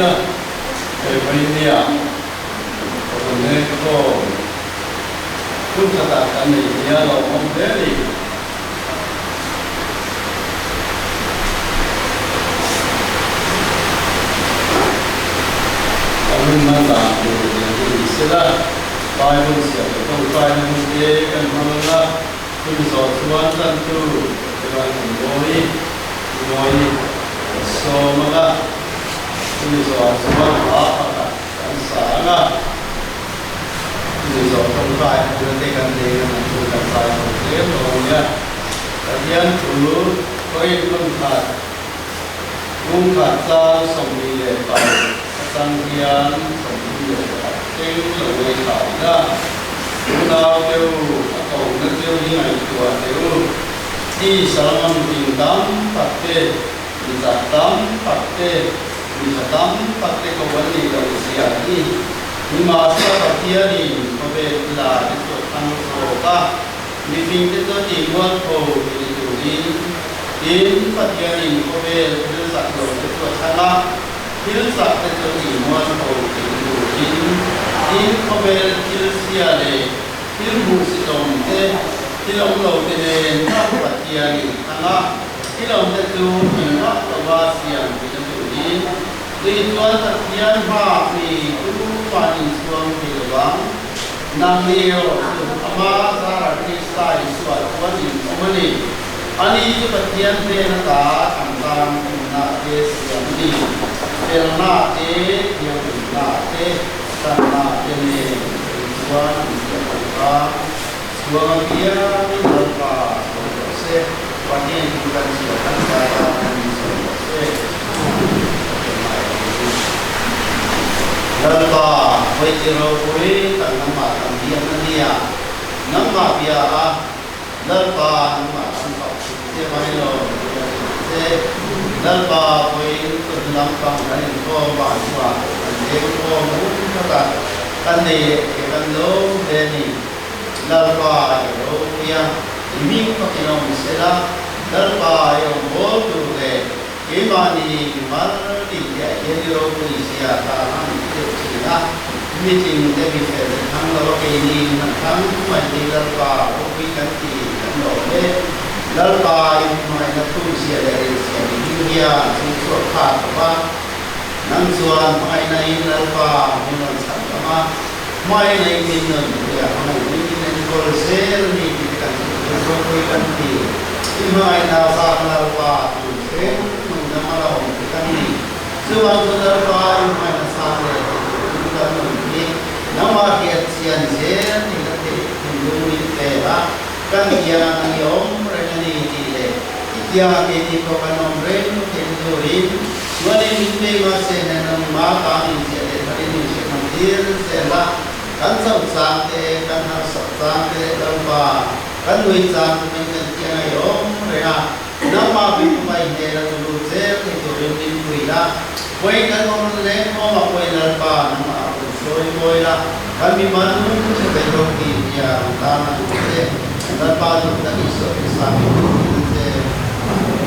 la, hei vawinia ka rawn leng khawm hun khatah kan nei nia lawmawm hle a ni. Kan hun hman dan tur nen hi ni sela, Bible siam leh tawngtaina hun te kan hmang ang a, chumi zawh chuan tantu chuan kan ngawi ngawi kan sawm ang a, chumi zawhah chuan hla pakhat kan sa ang a, chumi zawh tawngtai huna te kan nei ang a, chu kan tlai tawh tlem lo a nia. Pathian thu Korin hmun khat, bung khat chang 26 atang hian 31 thleng lo ngaithla ila, unau te u, a kohna cheu hi ngaihtuah teh u. Ti salama mitin tam tak te, mi chak tam tak te, mi tha tam tak te ko an nih loh zia hi nimahsela Pathianin khawvel thila te chu a thlang zawk a. Mifingte chu a tih mualpho ti ni turin, tin, Pathianin khawvel thil chak lo te chu a thlang a, thil chak te chu a tih mualpho ti ni turin, tin, khawvel thil chhia leh thil hmuhsitawm te, thil awm lo te nen chauh Pathianin a thlang a, thil awm te chu engmah lova siam ti na turin, tui chuan Pathian hmaah mi tumah inchhuang thei lo vang. Nang ni erawh chu ama zara Krista Isua chuan in awm a ni. Ani chu Pathian hnen ata kan tan hmunna te siam a ni. Felna te, thianghlimna te, tanna te nen kei chuan in ziak ang kha. Chhuang apiangin Lalpa sawi rawh se, Pathian thu kan chhiar kan zara kan in sawi rawh se. Lalpa, vawi ti ropui tak nangmah kan biakna nia, nangmah bia a, Lalpa nangmah kan fak thin che mai lo ti kan hrilh che. Lalpa, vawiin chawhnu lampang kan inkhawm vah hnuah kan leng khawm hun khatah kan nei leh thei kan lawm hle a ni. Lalpa i ropui a, i hming fakin a awm sela, Lalpa i awm bawl tur leh Keimahni mimal tihfiah hian i ropui zia ta an ti deuh thin a, mitling te mi fel te thang lo a keini an thang mai hi Lalpa ropui kan ti kan lawm e. Lalpa i hmangaihna thu zia leh ril zia mi hming hian chung chhuak phak lo va, nang chuan hmangaihna in Lalpa min rawn chhan lam a, hmangaihna in min nun puia hmangaihna in min enkawl zel a ni tih te kan hmuh hian ropui kan ti. I hmangaihna vang Lalpa tun thleng nung dang a la awm te kan ni. Chuvang chu Lalpa i hmangaihna sang leh ti turin kan nun hi nangmah hriat chian zel theihna theih thinlung min pe a, kan kiangah nang i awm reng a ni tih leh i kiangah keini pawh kan awm reng theihna turin chuanin min bei mahse nen nangmah tan inziah leh tharin min hriat hman tir zel a, kan chauh chang te, kan harsat chang te Lalpa Kan nui chang tumin kan kiang a i awm reng a, nangmah Bikmai hnena chu lut zel thei turin min pui la, vawiin kan awm leng khawm a pawi Lalpa nangmah a rawn sawi mawi la, kan mi man lung hre ve tawk tih zia ang tan a duh che, Lalpa duh tak Isua Krista min duh thin a che. Amen.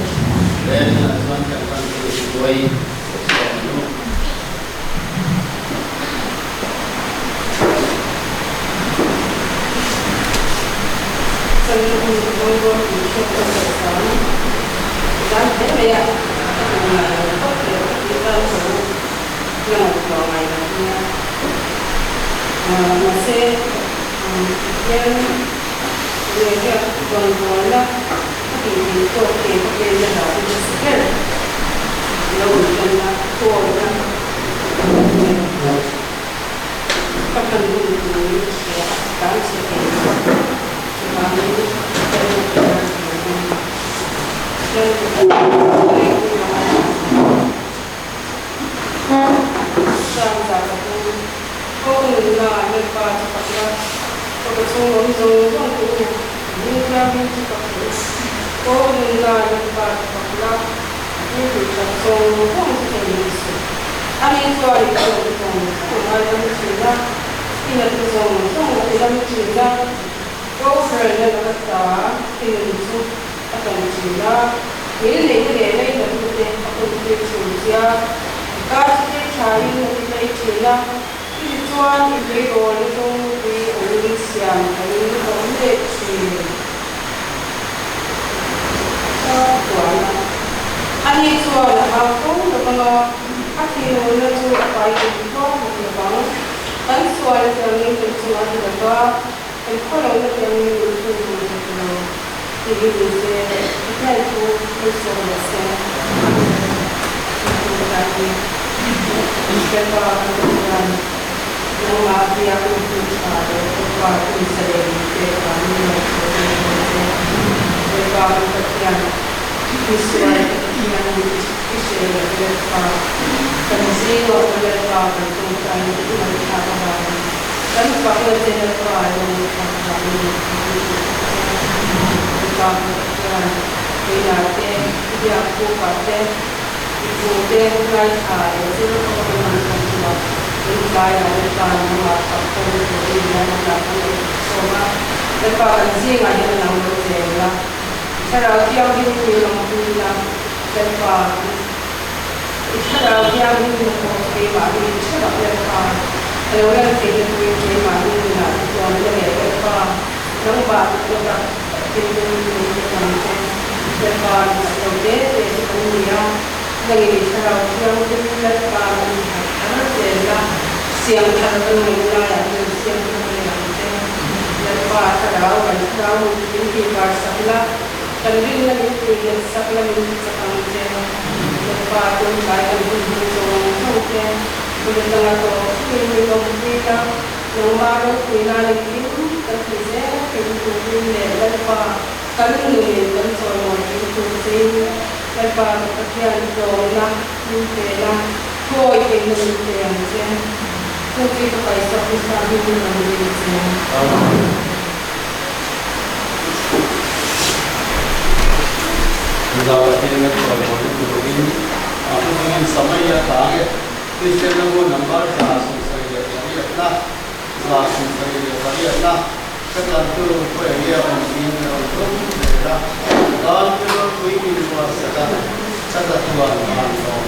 Lehlinah chuan kan tan chu vawi sawm nu. Ka hman hun turin hria tlan chhe thei lo. Chuvangin ka nu ka tan tur a ni. Tlal ka tan reng a ni. Sam za ka tum. Aw ka nunna Lalpa chu fak la, ka ka chhung awm zawng zawng te u, hming thianghlim chu fak u. Aw ka nunna Lalpa chu fak la, a thil tih that zawng zawng chu theihnghilh suh. Ani chuan i thawhna zawng zawng a dam thin a, i natna zawng zawng a tidam thin a, bohralna laka ta i nun chu a tan thin a, ngilneihna leh lainatna te a huntir thin che a, i kar chu thil tha thain a ti tlei thin a, chutichuan i tleirawl zawng tui angin siam thain a awm leh thin. Ka puan a, ani chuan a hau fo lo vang a, a thinurna chu a pai tum thuak bawk lo vang. Kan sual tiangin kan chungah a ti lo va, kan khawlohna tiangin min thun tum hek lo tih hi ni se, Pathian thu malsawm rawh se. Amen. Tih hi Lalpa kan Pathian, nangmah biakna hun tha leh Lalpa hun zalen min pek vangin lawmthu kan sawi che. Lalpa kan Pathian, Misual te Pathian min i hre lo Lalpa, kan zingah aw Lalpa kan tawngtaina te i ngaihthlak avangin kan fakna che Lalpa lo ngaihthlak avangin lawmthu kan sawi bawk che. Lalpa kan Pathian, keinah te, i biak pukah te, I thute ngaithla leh zir khawp a kan kan tuah. Tun tlaiah Lalpa nangmah fak ho turin hian a hna kan rawn thawk a. Lalpa kan zingah hian nang lo cheng la. Thlarau Thianghlim min awmpui la. Lalpa, i Thlarau Thianghlim na pawh chu keimahni in ṭheuh Lalpa, a lo lan theihna turin keimahni nunah i tuamna leh Lalpa, nangmah duhna tak tak thinlung min pe ang che. Lalpa, dik lo te te chu kan ni a, nangin i Thlarau Thianghlim Lalpa min harh thar zel la, siam thar kan ngaihna laiah min siam thar leh ang che. Lalpa, Thlarau, kan Thlarau min min tihvar sak la, kan rinna min puilet sak la min tichak ang che. Lalpa, tun tlai kan hun hmang zawng zawng te, bul atanga tawp thlengin min awmpui la, nangmah ropuina engkim kan ti zel thei turin leh Lalpa, Kan nunin kan chawimawi thei tur chein Lalpa ka Pathian tlawmna min pe la, thuawi theihna min pe ang che. Chu chi ka paihsak nasa hmingin kan dil che. Mizoah hian a chawimawi turin a hmingin Samaia tlang e, Kristian ram number 78na, 78na. Ka tlantu khawi nge awm in a rawn tum zel a, tan chu ropui min ruatsak a, ka chatuan van lawm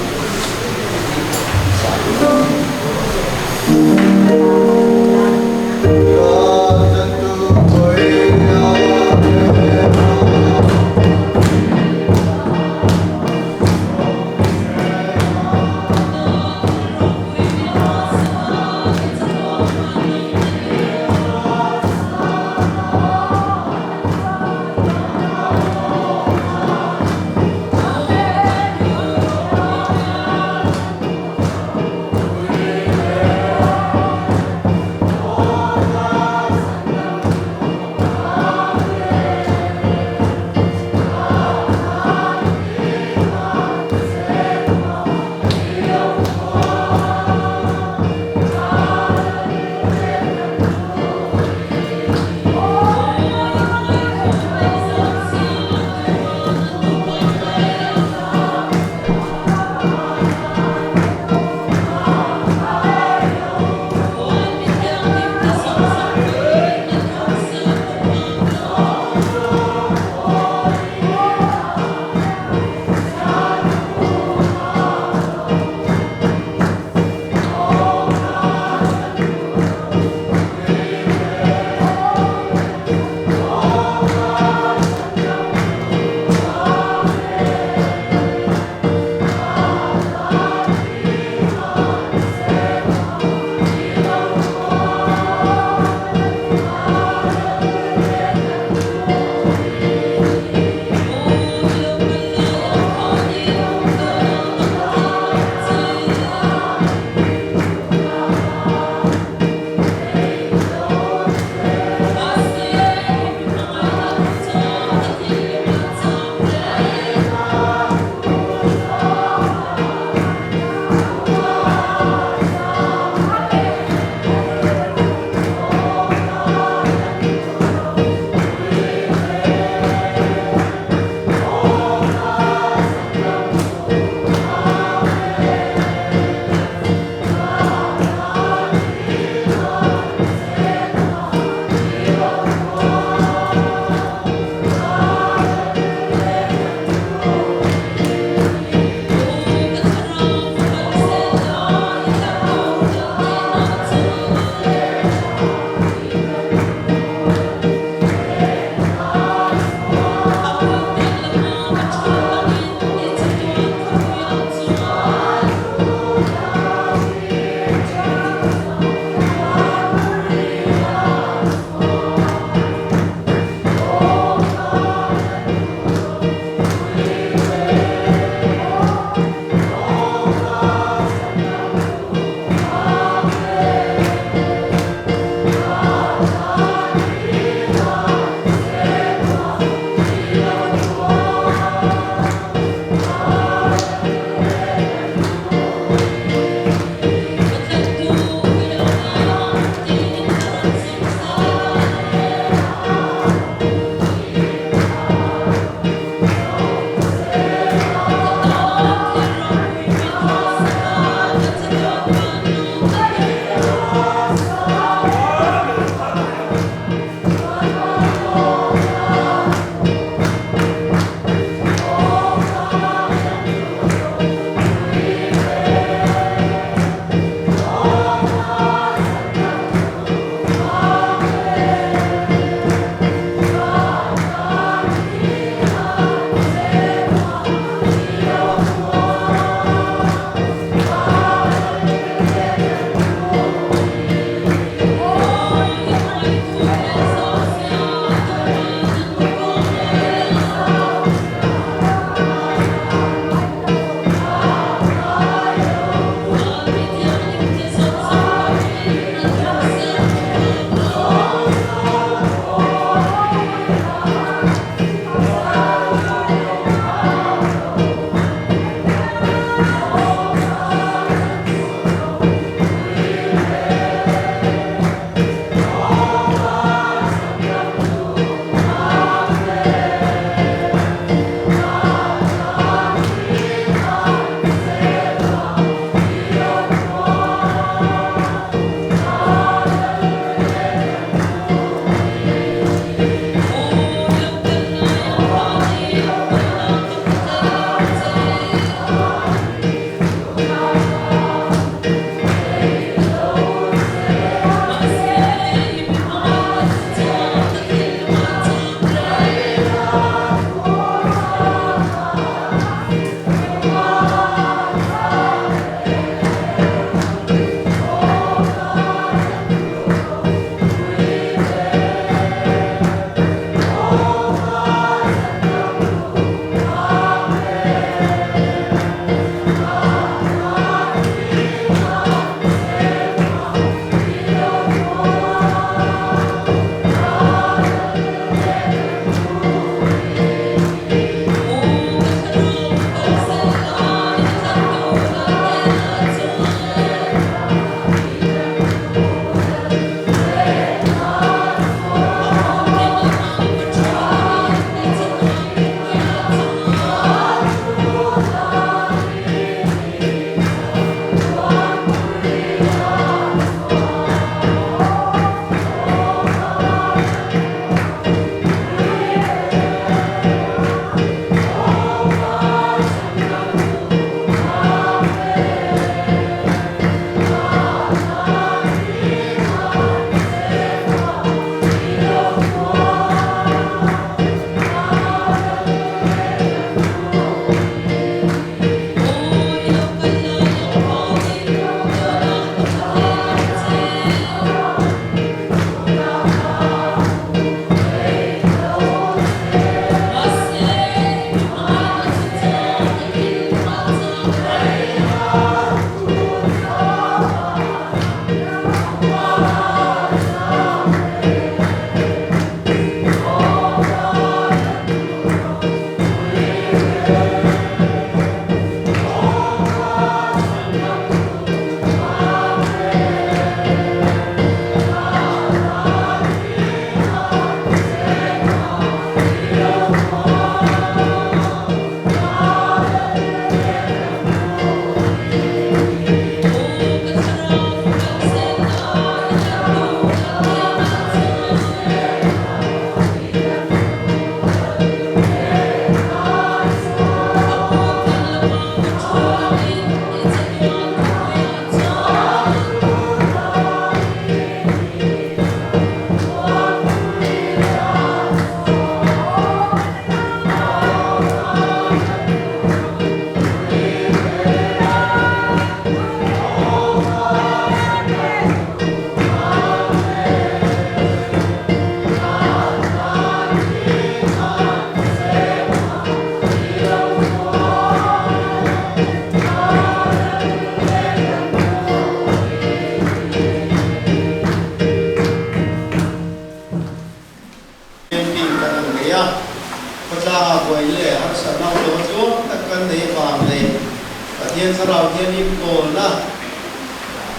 Thlarau Thianghlim pawlna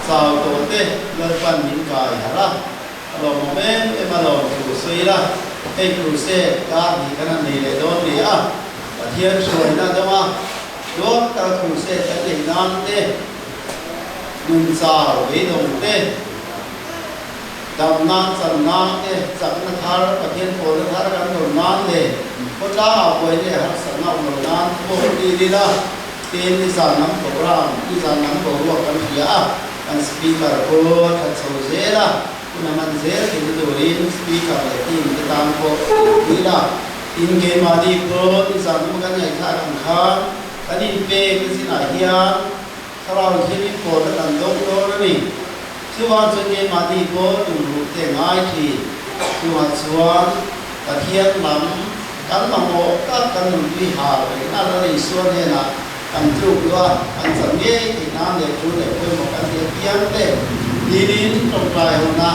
chau tawh te Lalpan min kai harh a, a lawmawm em em a lawm thu sawi la, hei crusade kar hnih kan han nei leh dawn ni a, Pathian hruaina dawnga tluang taka crusade kan neih nan te, nun chau beidawng te, Dam nan, chan nan te, chakna thar, Pathian pawlna thar kan dawn nan leh khawtlang ah buai leh harsatna awm lo nan pawh dil ila tin nizan lam program, nizan lam boruak kan hria a, kan speaker pawh a that chho zel a, hun a hman zel theihna turin speaker leh team te tan pawh dil ila. Tin keimahni pawh nizan lama kan ngaihthlak ang khan kan inpek na chinah hian Thlarau hianin pawlna kan dawng dawn a ni. Chuvang chuan keimahni pawh tumruh te ngai thin. Chungah chuan Pathian lam kan mamawh tak kan nunpui har reng a Lal Isua hnenah kan tluk duh a, kan chan ngei theih nan leh thu leh pawimawh kan ti apiang te dilin tawngtai hona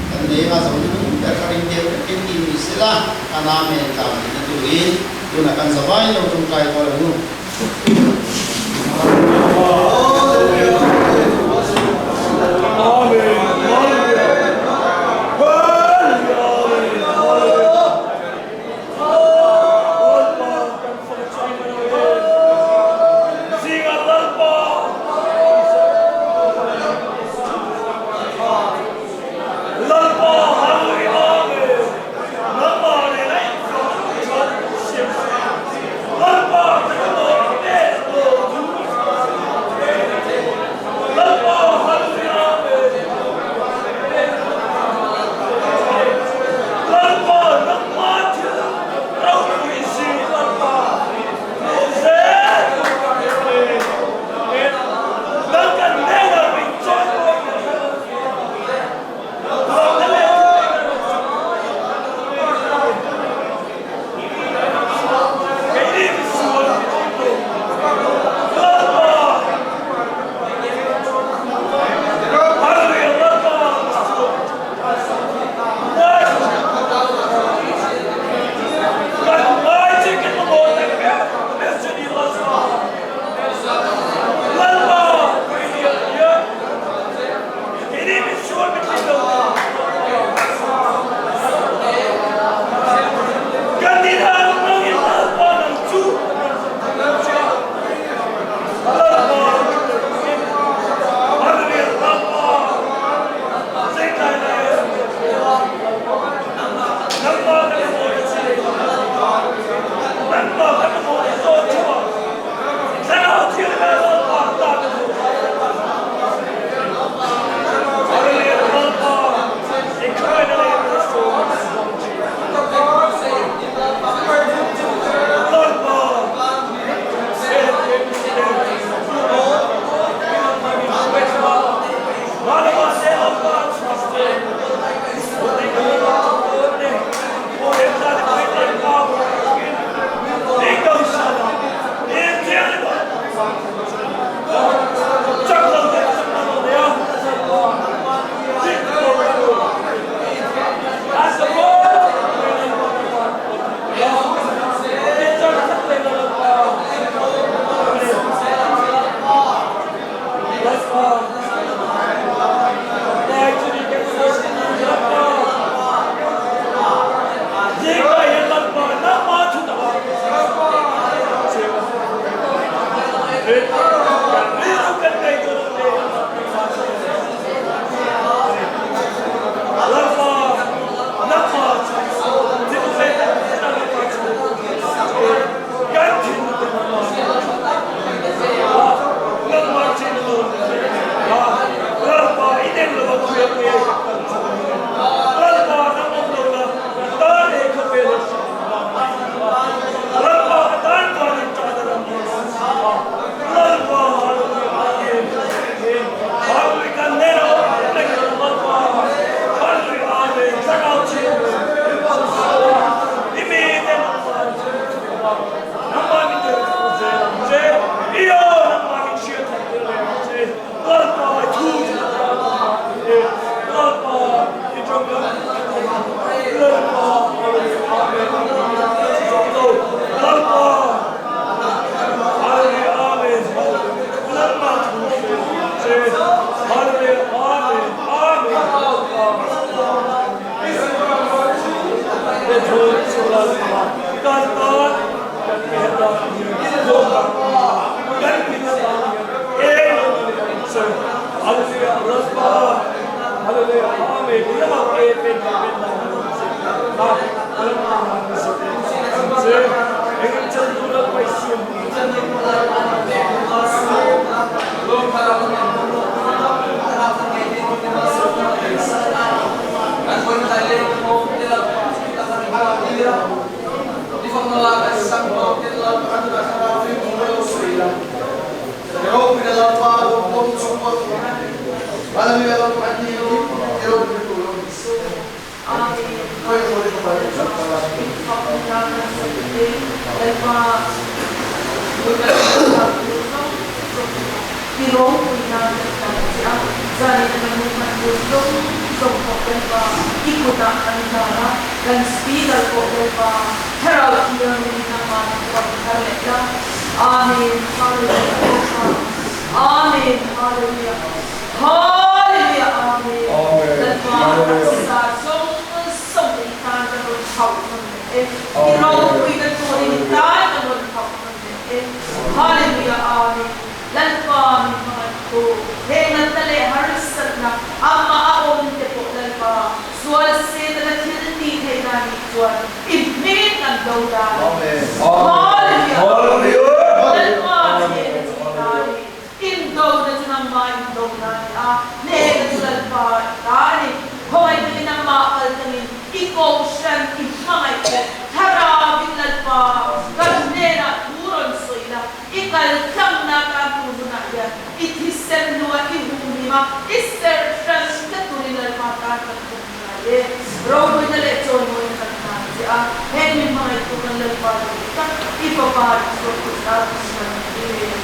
kan nei a, zo nung ber kha ring deuh takin ti ni sela kan Amen tlang theihna turin tunah kan zavai lo tawngtai kual ang u. Hallelujah Amen Amen Kan tan kan heta kan Hallelujah Lalpa Hallelujah Amen Amen. Hallelujah. Hallelujah. Amen. Hallelujah. Amen. Lalpa min hmangaihtu he natna leh harsatna amah a awm te pawh Lalpa sual Setana thil tih theihna nih chuan i hming kan do dan a ni. Hallelujah. Lalpa hnehna chu i ta a ni. Indona chu nangmah indona a ni a, hnehna chu Lalpa i ta a ni. Khawngaihtuin nangmah kal tangin i kohhran i hmangaih te Thlarauin Lalpa kan hnenah thu rawn sawi la, i kal tlangna tan tur hunah hian i thisen hnua i humhim a, i serh hran tlat turin Lalpa tan kan thawk ngai e. Ropuina leh chawimawina kan hlan che a, heng mi hmangaihtu kan Lalpa duh tak i Fapa Isua Krista thisen kan ni.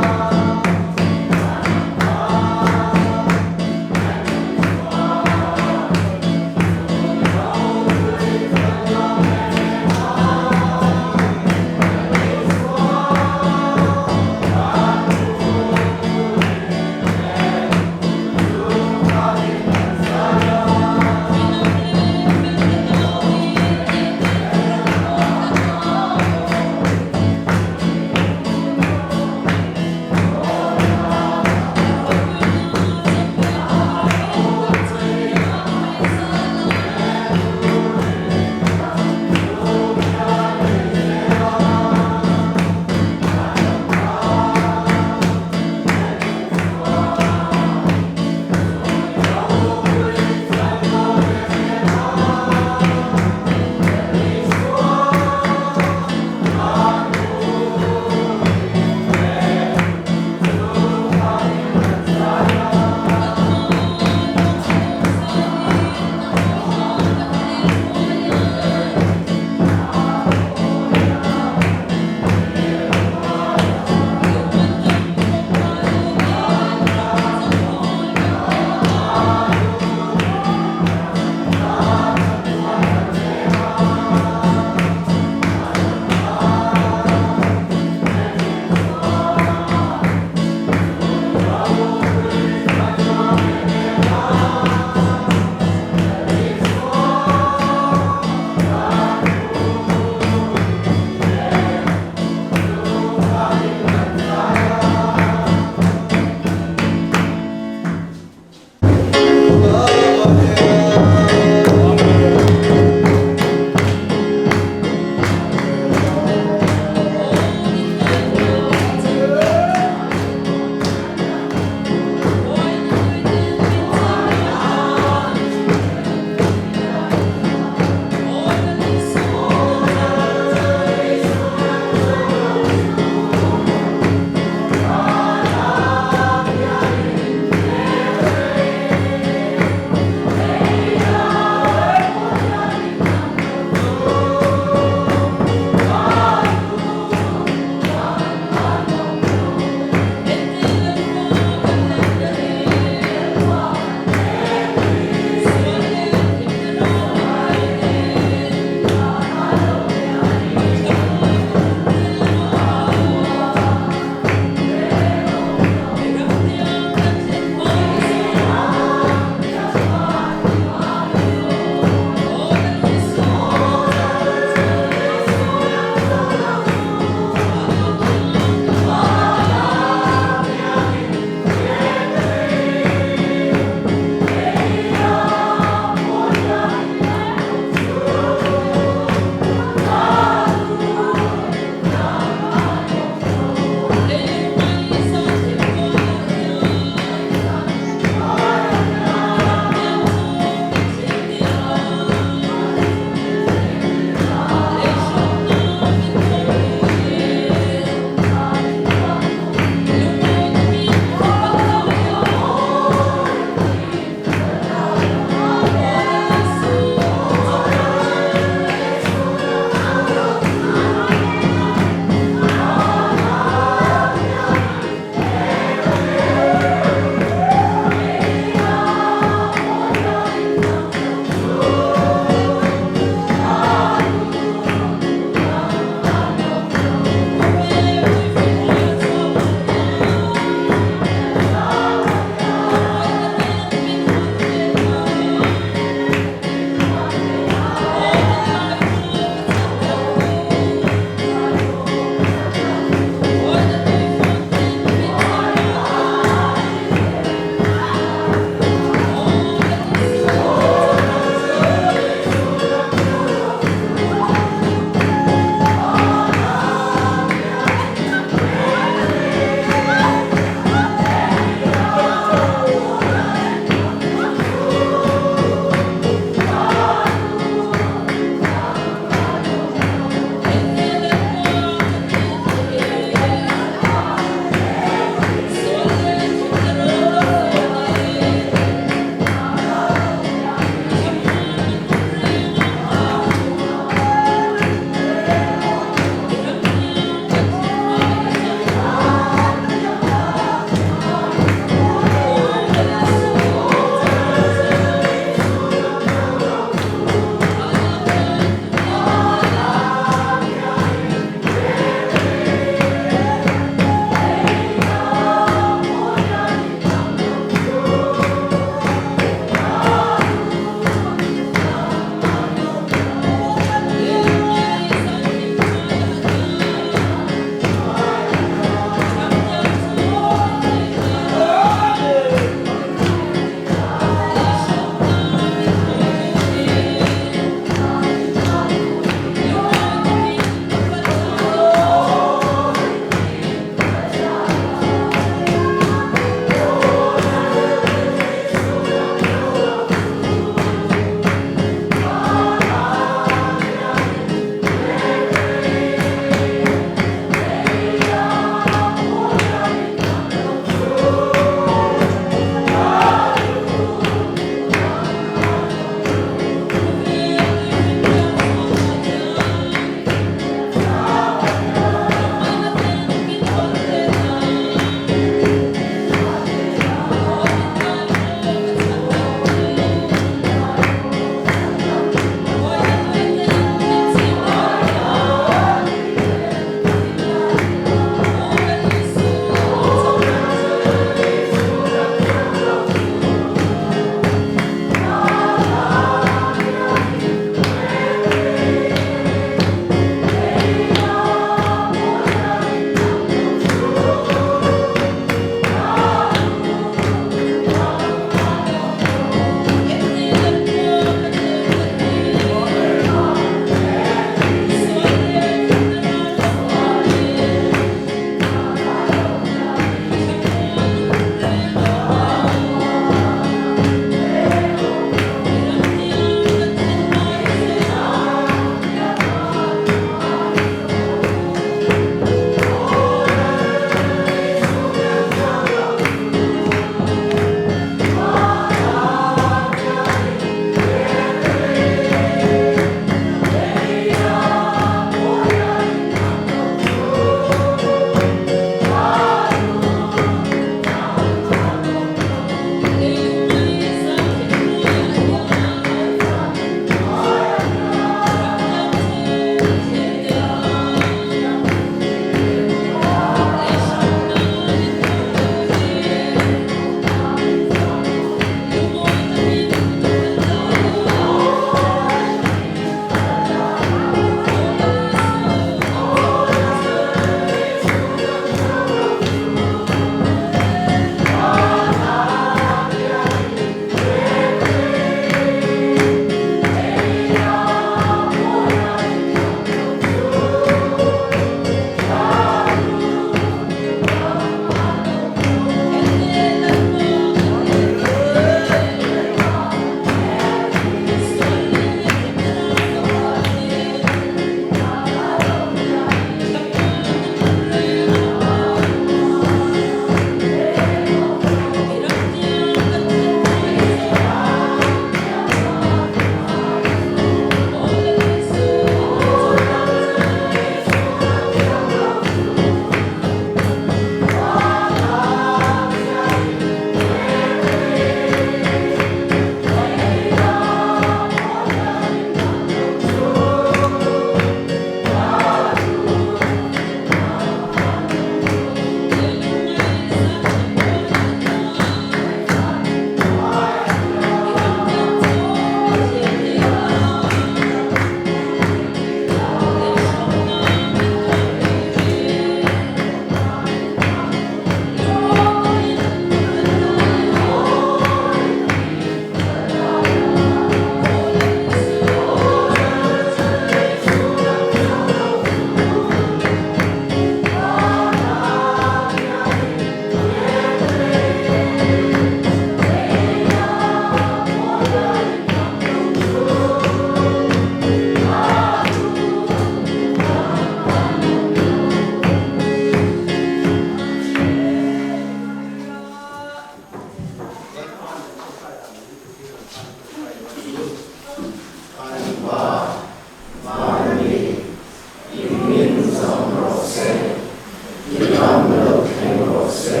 se,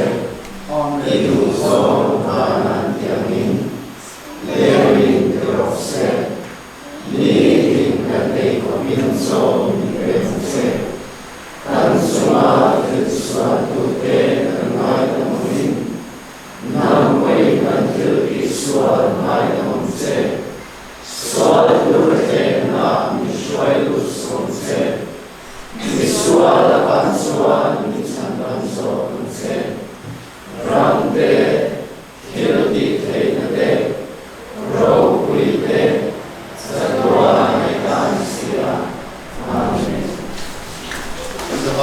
i duhzawng vana an ti angin leiin ti rawh se, nitin kan ei khawpin chaw min pe ang che. Kan chunga thil sualtute kan ngaidam awmin, nang pawhin kan thil tihsual ngaidam ang che. Sual tur thlekna min hruai lut sawm che. Misual a kan chuan.